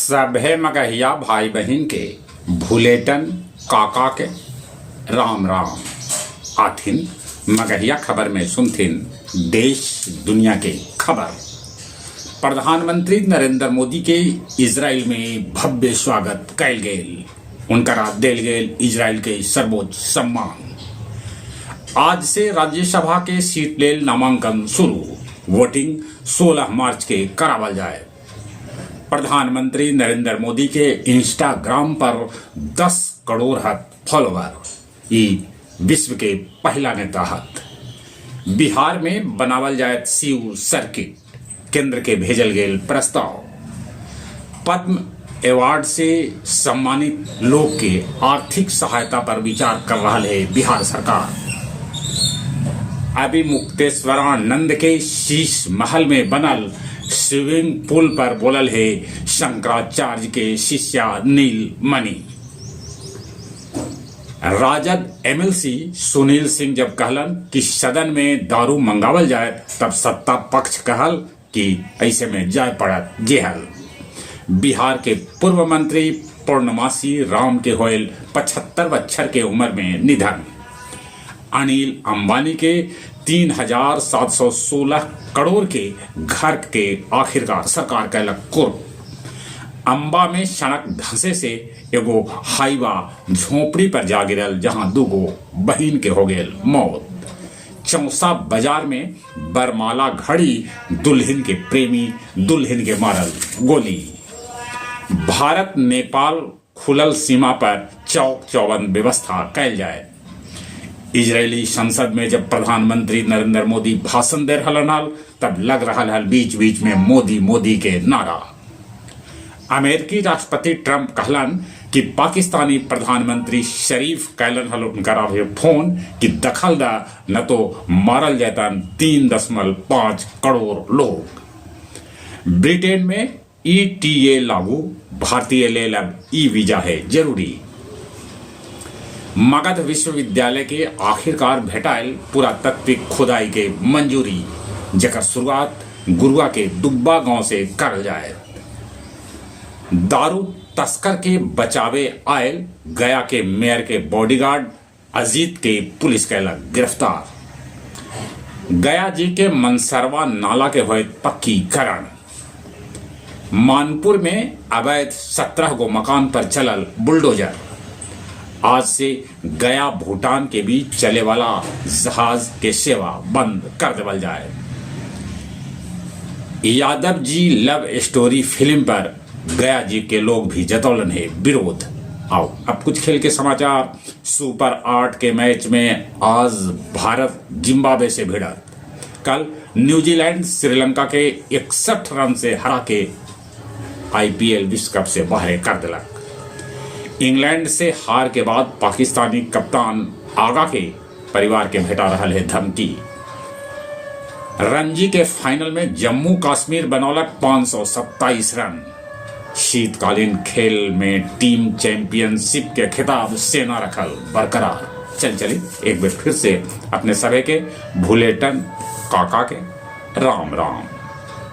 सभे मगहिया भाई बहिन के भुलेटन काका के राम राम। आथिन मगहिया खबर में सुनथिन देश दुनिया के खबर। प्रधानमंत्री नरेंद्र मोदी के इजराइल में भव्य स्वागत कयल गेल। उनकरा देल गेल इजराइल के सर्वोच्च सम्मान। आज से राज्यसभा के सीट लेल नामांकन शुरू, वोटिंग 16 मार्च के करावल जाए। प्रधानमंत्री नरेंद्र मोदी के इंस्टाग्राम पर 10 करोड़ हत फॉलोवर, ई विश्व के पहला नेता हत। बिहार में बनावल जायत शिव सर्किट, केंद्र के भेजल गेल प्रस्ताव। पद्म अवार्ड से सम्मानित लोग के आर्थिक सहायता पर विचार कर रहा है बिहार सरकार। अभी मुक्तेश्वरानंद के शीश महल में बनल स्विमिंग पूल पर बोलल है शंकराचार्य के शिष्या नील मणि। राजद एमएलसी सुनील सिंह जब कहलन कि सदन में दारू मंगावल जाए, तब सत्ता पक्ष कहल कि ऐसे में जाय पड़त जेहल। बिहार के पूर्व मंत्री पूर्णमासी राम के होयल 75 बच्छर के उम्र में निधन। अनिल अंबानी के 3716 करोड़ के घर के आखिरकार सरकार कैलक कुर्क। अंबा में सड़क धंसे से एगो हाईवा झोपड़ी पर जा गिरल, जहां दूगो बहिन के हो गेल मौत। चौसा बाजार में बरमाला घड़ी दुल्हन के प्रेमी दुल्हन के मारल गोली। भारत नेपाल खुलल सीमा पर चौक चौबंद व्यवस्था कैल जाए। इजरायली संसद में जब प्रधानमंत्री नरेंद्र मोदी भाषण दे रहलन हल, तब लग रहा हल बीच बीच में मोदी मोदी के नारा। अमेरिकी राष्ट्रपति ट्रंप कहलन कि पाकिस्तानी प्रधानमंत्री शरीफ कैलन हल उनकरा भी फोन कि दखल दा, न तो मारल जातन 3.5 करोड़ लोग। ब्रिटेन में ईटीए लागू, भारतीय लेल अब ई वीजा है जरूरी। मगध विश्वविद्यालय के आखिरकार भेटायल पुरातत्विक खुदाई के मंजूरी, जकर शुरुआत गुरुआ के दुब्बा गांव से करल जाए। दारू तस्कर के बचावे आयल गया के मेयर के बॉडीगार्ड अजीत के पुलिस कैलक गिरफ्तार। गया जी के मनसरवा नाला के होए पक्कीकरण। मानपुर में अवैध 17 गो मकान पर चलल बुलडोजर। आज से गया भूटान के बीच चले वाला जहाज के सेवा बंद कर देवल जाए। यादव जी लव स्टोरी फिल्म पर गया जी के लोग भी जतौलन है विरोध। आओ अब कुछ खेल के समाचार। सुपर 8 के मैच में आज भारत जिम्बाब्वे से भिड़त। कल न्यूजीलैंड श्रीलंका के 61 रन से हरा के आईपीएल विश्व कप से बाहर कर दिलक। इंग्लैंड से हार के बाद पाकिस्तानी कप्तान आगा के परिवार के भेटा रहा है धमकी। रणजी के फाइनल में जम्मू कश्मीर बनौलक 527 रन। शीतकालीन खेल में टीम चैंपियनशिप के खिताब सेना रखल बरकरार। चल चली एक बार फिर से अपने सभी के भुलेटन काका के राम राम।